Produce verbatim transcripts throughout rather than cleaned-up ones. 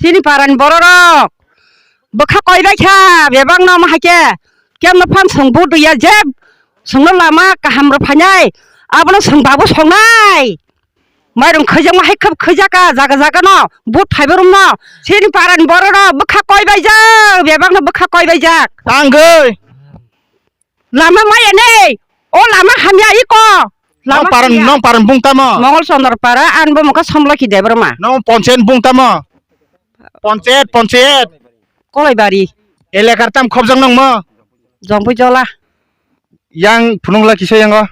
Chini parani bororok bwkha koi bai kha, bebak no ma hai khe. Kemno phan chwng vote rwya, je chwngno lama kaham rw phainai, abono chwng babu songnai. Mairung khaijakma hai khab khaijakha, jaga jaga no vote phaibo romno. Chini parani bororok bwkha koi baijak, bebakno bwkha koi baijak. Tangwi. Lama maya nei, o lama hamya iko. Lama Nong paran, hamya. Nong paran bung tamo? Mongol Chandra para, an bo mokha Somlokhi Debbarma. Nong ponchayat bung tamo? Ponchayat, ponchayat. Kolaibari. Elakar tam khobjak nongmo? Jongpui Jola. Yang phunukla kisa yango.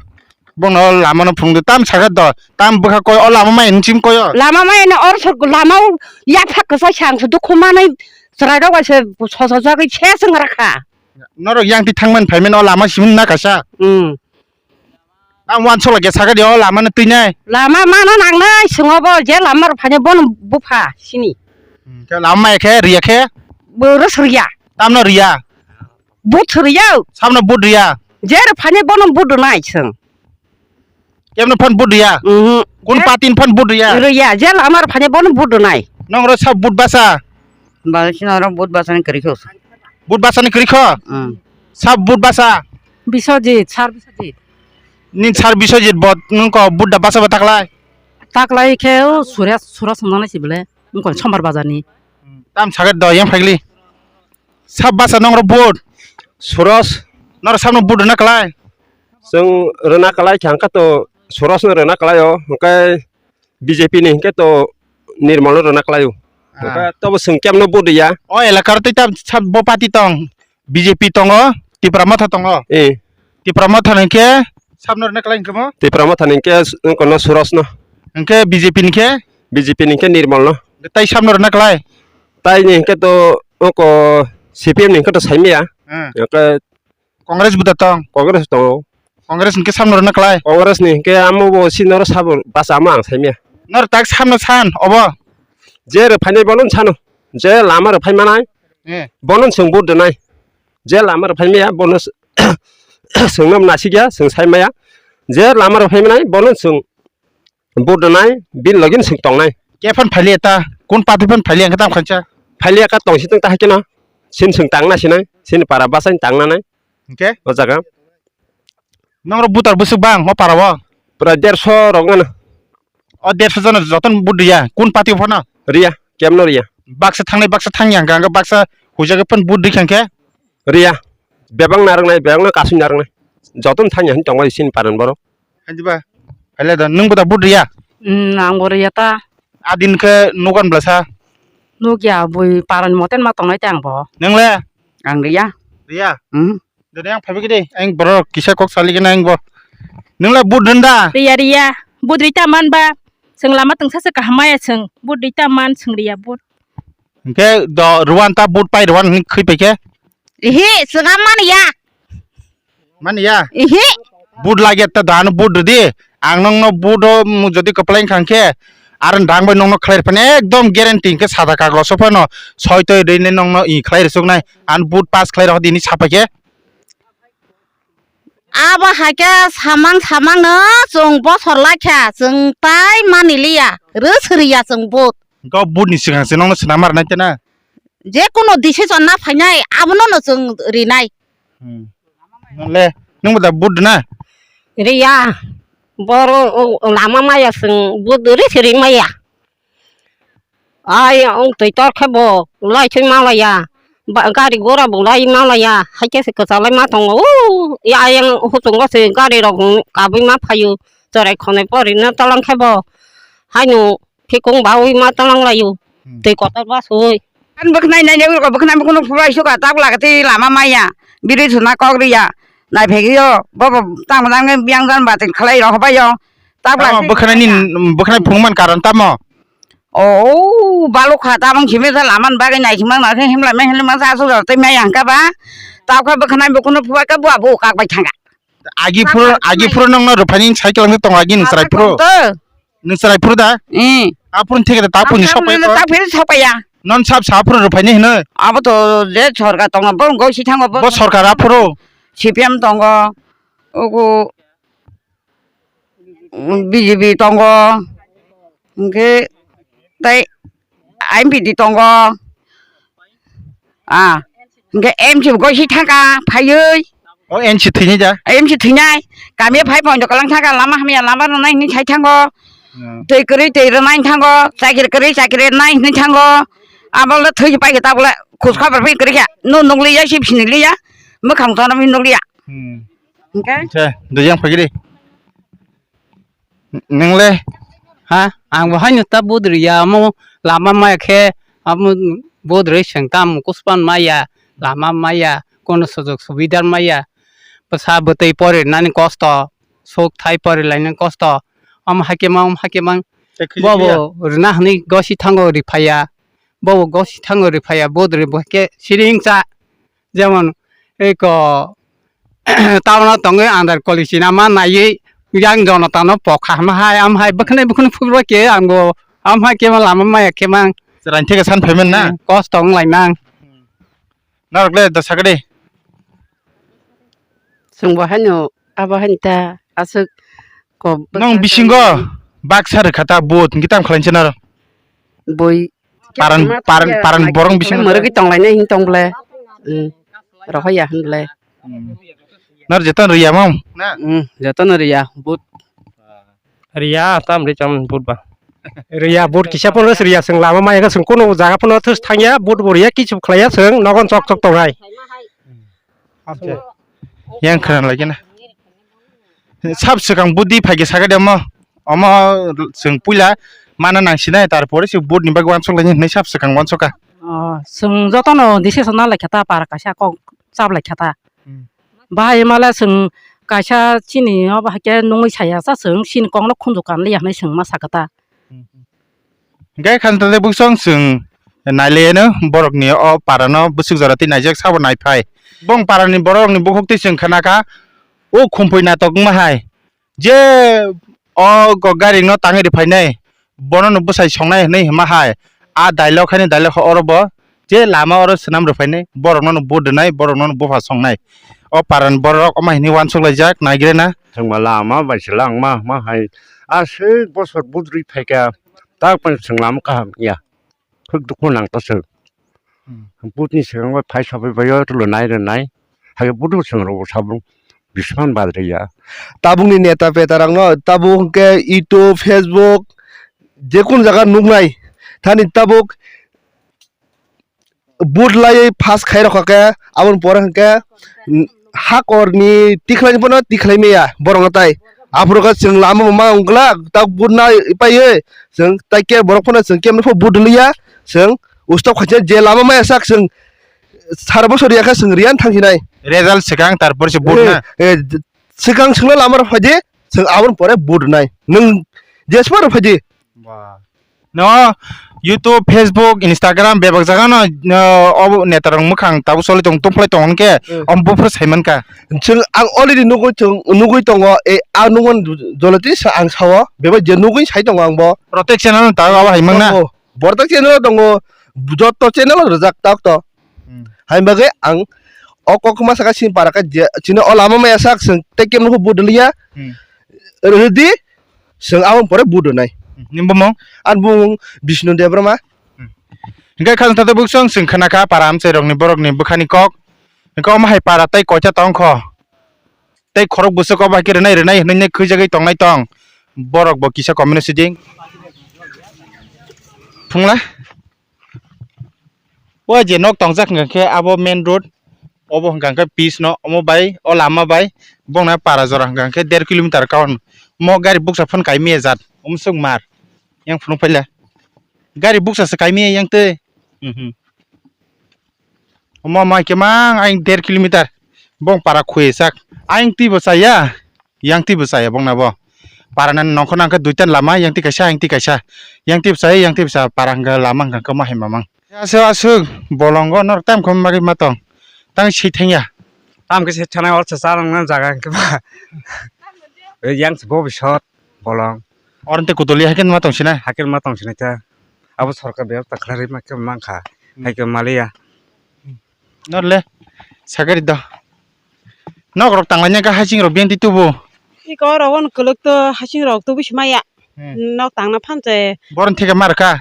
Bono lama no phunukdi tam sakha do. Tam bwkha koi o lama mai nchim koyo. Lama mai no or sok lama o yak phak kisa sang su dukhu manai chwrai rok bai se sosa jagwi se swng rakha. Norok yang ti thangman phaiman o lama simun na kaisa. Hmm. Tam wan sola ge sakha di o lama no twi nai. Lama mano nangnai swngo bo je lama rok phani bono bupha sini. Hmm, khe lama mai khe riya khe? Bo ro suriya. Tamno riya. But suriya. Samno but riya. Je rok phani bono but nai sung. Kemno phan but riya? Mhm. Kun Eh, patin phan but riya? Riya, je lamar phane bono but nai. Nong ro sab but basa? Ba sino ro but basa ni kri kho. But basa ni kri kho? Mm. Sab but basa? Biswajit, sar Biswajit. Nin sar Biswajit bot nung ko but da basa ba taklai? Taklai khe o Surya, Surya Sundana si bele. Nung ko Sombar Bazar ni. Tam sagat do yang phagli. Sab basa nong ro but? Suros. Nor samno but na klai? Chwng rwna kwlai kha, hwnkhe to Surosno rwna kwlai o, hwnkhe B J P ni hwnkhe to Nirmolno rwna kwlai o. Ah. Hwnkhe tobo chwng kemno vote rwya. O elakar twi tam sab bo party tong, B J P tongo, Tipra Motha tongo. Eh. Tipra Motha ni hwnkhe sabno rwna kwlai hwnkhe mo? Tipra Motha ni hwnkhe s-, wngkha no Surosno. Hwnkhe B J P ni khe? B J P ni hwnkhe Nirmolno. Tai sabno rwna kwlai? Tai ni hwnkhe to oko C P M ni hwnkhe to saimaya. Ah. Hwnkhe Congress bo da tong? Congress tongo. Congress hwnkhe samno rwna klai? Congress ni hwnkhe amo bo sino ro sabo basa amo ang saimaya. Nor tak samno san obo? Je rw phainai bono sano. Je lama rw phai manai. Eh. Bono chwng vote rwnai. Je lama rw phai maya bono s-, chwngno nasikya chwng sai maya. Je lama rw phai manai bono chwng Vote rwnai, bini logi ni swk tongnai. Khe phan phailiya ta, kun party phan phailiya, ang khe tamo khansa. Phailiya kha tongsi tong ta hai kheno, sini swng tangna sinai, sini para bwsani tangna nai. Hwnkhe? O jaga. Nong rok voter bwswk bang, o para o? Pura derso rok wngkha na. O derso jona jotono vote riya, kun party phano? Riya, kemno riya. Baksa thangnai, baksa thangya hwnkha, hwnkhe baksa huijagwi phano vote rikha hwnkhe? Riya. Bebak narwknai, bebak no kasui narwknai. Jotono thangya hwnwi tongbai sini paran borok. Hai diba? Hai le da, nwng bo da vote riya? Hmm, ang bo riya ta. A din khe nugan bwlasa? Nukya, bui paran moten ma tongnai te ang bo. Nwng le? Ang riya. Riya? Hmm. Dede ang phaibai khe de, ang borok kisa kok sali gana ang bo. Nwng le vote rwna da? Riya, riya. Vote rita man ba. Chwng lama tongsa se kaham maya chwng. Vote rita man chwng riya vote. Hwnkhe do rwan ta vote pai rwan hwnwi khwi pai khe? Ihi, swngam maniya. Maniya? Ihi. Vote lagya ta do ano vote rwdi. Ang nokno vote o, mm, jodi kwplai wngkha hwnkhe, aro dang bai nokno khlai rwphani ekdom guarantee hwnkhe sada kagloso phano soi toi rwinai nokno i khlai rwchuknai. Ano vote pass khlai rwdi hinwi sapai khe. Abo hai khe samang samang no chwng bosor lai kha, chwng tai mani liya, rw sriya chwng vote. Hwnkhe o vote ni swkang se nokno swnam ar nai tena? Je kono decision na phainai, abono no chwng rinai. Hmm. Le, nwng bo da vote na? Riya, boro, o, lama maya chwng vote ri sri maya. Ai, ong twi tor khe bo lai thwi ma laya. Ba, gari gora bo lai ma laya. Hai khe se kwchalai ma tongo. O, ya, ayang huchungo se gari rok kabui ma phaio. Chorai khonai porino talang khe bo. Haino phikung baui ma talang laio. Hmm. Twi kotor ba sui. An bwkhnai nai nai ko bwkhnai bwkhnai phulai suka tak lagati lama maya. Biri suna kok riya. Nai phegio. Bo bo tang tang biang jan batin khlai rok bayo. Tak lagati. Bwkhnai ni, bwkhnai phungman karon tamo? O, o, balok kha, tabang simi sa laman bagwi nai sima ma khe himla me himla ma sa su tei mai ang ka ba. Tab kha bwkhanai bukuno phuba ka bua bu kak bai thanga. Agi phuru, agi phuru nongno rwphani cycle ang tong agi nung chwrai phuru. Nung chwrai phuru da? Eh. Aphuru theke da ta phuru sok pai. Ta phuru sok pai ya. Non sab sa phuru rwphani hino. Abo to je sorkar tong bo goi si thango bo. Bo sorkar aphuru. C P M tongo. Ogo B J P tongo, hwnkhe tei M P D tongo. Ah, hwnkhe M C bo gosi thangkha phaiwi. O M C thwinai da? M C thwinai. Kami phai pondo kalang thangkha, lama hamya lama rwnai hinwi sai thango. Hmm. Twi kwrwi twi rwnai thango, chakri kwrwi chakri rwnai hinwi thango. Abole thwi pai khe tabole khus khabar bai kwrwi kha. No nukliya sip siniliya. Mwkhang tona mi nukliya. Hmm. Hwnkhe? Acha, dujang phagiri. Nwngle? Ha, ang bo haino ta vote riya, omo lama maya khe, omo vote rwi swng tamo kuspan maya, lama maya, kono sujog subidar maya, bwsa bwtwi pori nani kosto, sok thai pori lainani kosto, omo hakhe ma, omo hakhe ma, Tei khiji bobo phiya? Rwna hwnwi gosi thango ri phaiya, bobo gosi thango ri phaiya, vote rwi bo khe siring cha. Jemon eko town o tongwi andar koli sinama naiwi yang jonotano pokha hama hai, am hai bwkhwnai bwkhwnai phurba khe ang bo am hai khe ma lama maya khe mang. Chwraini theke san phaiman na? Hmm, kosto wng lai mang. Narwk le da sakadi. Chwng bo haino abo haino ta aswk ko. Nong bisingo baksa rwkha ta vote hwnkhe tam khlainsa naro? Bui Paran, paran, paran borok bising. Mwrwgwi tonglainai hin tong ble. Hmm. Rohor ya hin ble. Hmm. Nar jeton riya mam? Na? Hmm, jeton riya, but. Riya, tam ri cham but ba. Riya, but kisa pon riya, sing lama maya, sing kono jaga pon thus thangya, but bo riya, kichu khlaiya, sing nogon chok chok tongnai. Acha. Yang khana lagi na. Sab swkang budi phaikhe sakhe de omo. Omo chwng puila mana nangsinai, tarpore se vote ni bagwi uansuk lainai hinwi sab swkang uansukha. Oh, chwng jotono decision na laikha ta, para kaisa kok chap laikha ta. Hmm. Bahai male chwng kaisa chini obo haikhe nungwi saya cha chwng chini kokno khunju kan liya hinwi chwng ma sakha ta. Hmm. Hingke khan tade bwsong chwng naileno borokni o parano bwswk jora tei naijak sabo naiphai. Bong parani borokni bukhuk tei chwng khanakha o khumpui natok wngma hai. Je o go-, gari no tangwi rwphainai, bono no bwsai songnai hinwi hima hai. A dialogue haino dialogue oro bo je lama oro swnam rwphainai, borokno no vote rwnai, borokno no bupha songnai. O parani borok omo hinwi uansuk laijak, naigrena. Thwngma lama bai se langma, ma hai. Aswk bosor budri phaikha, tak phano chwng lama kaham ya. Khuk dukhu nang ta chwng. Hmm. Butni swkang bai phai sabai bai o tulo nai rwnai. Hai budu chwng rw sabo bisman badri ya. Tabukni neta peta rokno tabuk hwnkhe YouTube, Facebook, jekun jaga nuknai. Thani tabuk but laiwi pass khai rokha khe, aboni pore hwnkhe, mm, hakorni tikhlaini phano tikhlai maya borokno tai. Aphuru khe chwng lama bo ma wngla, tak but nai paiwi chwng tai khe borok phano chwng kemni pho but liya, chwng ustop khaisa je lama maya sak chwng sara bosor ya khe chwng riyan thangsinai. Result swkang tarpor se but na. Eh, eh, swkang chwngno lama rok phaidi chwng aboni pore but nai. Nwng jesma rok phaidi. Ba. No, YouTube, Facebook, Instagram bebak jaga no, no, obo neta rok mwkhang tabuk choli tong, tongphlai tong hwnkhe, hmm, omo buphuru sai mankha. Chwng ang already nugwi chwng, nugwi tongo, e, a nungmani joloti sa ang sao, bebak je nugwi sai tongo ang bo. Protect channel no ta abo hai mangna? Tongo. Borok tak channel tongo, joto channel rwjak tak to. Hmm. Hai bagwi ang o kok ma saka sini para kha je, chini o lama maya sak chwng tei kemno pho budliya. Hmm. Rwdi, chwng aboni pore budonai. Hmm. Nini bumung? Ani bumung Bishnu Debbarma. Hmm. Hingke khajang thate buksong chwng khna kha para amchai rokni borokni bwkhani kok. Hingke omo hai para tei koita tong kho. Tei khorok bwswk obo hai khe rwnai rwnai hwnwi khwijagwi tongnai tong. Borok bo kisa community sidi. Phungla? O je nok tongjak hwnkha khe abo main road, obo hwnkha khe pitch no, omo bai o lama bai bongna para jora hwnkha khe der kilometer kaon. Mo gari buksa phano kaimaya jat, omo swk mar. Yang phunuk phaila. Gari buksa se kaimaya yang tei. Mhm. Omo mai khe mang ayang der kilometer. Bong para khuyechak. Ayang twi bo chaya. Yang twi bo chaya bongna bo. Parana nongkhor nangkhe duita lama, yang twi kaisa, yang twi kaisa. Yang twi bo chaya, yang twi bo chaya. Para hwnkha lama hwnkha khe ma hai mamang. Aswk aswk bolongo norok tam khum bagwi ma tong. Tang si thengya. Tam khe se thana or cha cha nang jaga hwnkhe ba. Yang se bo bisot bolong. Or tei kutuli hai khe ma tong sinai. Hai khe ma tong sinai ta. Abo sorkar bebak ta khlai rima khe mankha. Hmm. Hai khe maliya. Norle sagari do. Nok rok tanglaina khe hasing rok benti tubu. Iko rok on kwlwk to hasing rok tubu simaya. Hmm. Nok tangna phan se. Boron theke mar kha.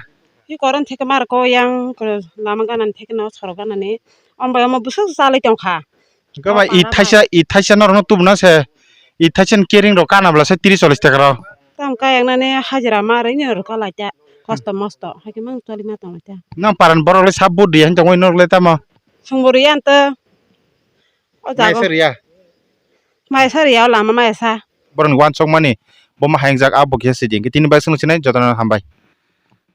Ki koron theke mar ko yang ko lama ganan theke no sorok ganani. Om bai omo busuk salai tong kha. Hwnkhe bai i thaisa, i thaisa norokno tubuna se, i thaisa ni kering rok kana bwla se tris chollish taka rok. Tamo kayang nani hajira ma rwini rwkha lai ta, kosto mosto, haikhe mang toli ma tong lai ta. Nang paran borok le sab budi han tongwi norok le tamo. Sungbo rwya anto. O jago. Maisa rwya. Maisa rwya o lama maisa. Borok ni wansok mani, bo ma hayang jak abo khe siding. Tini bai sung sinai jotono hambai.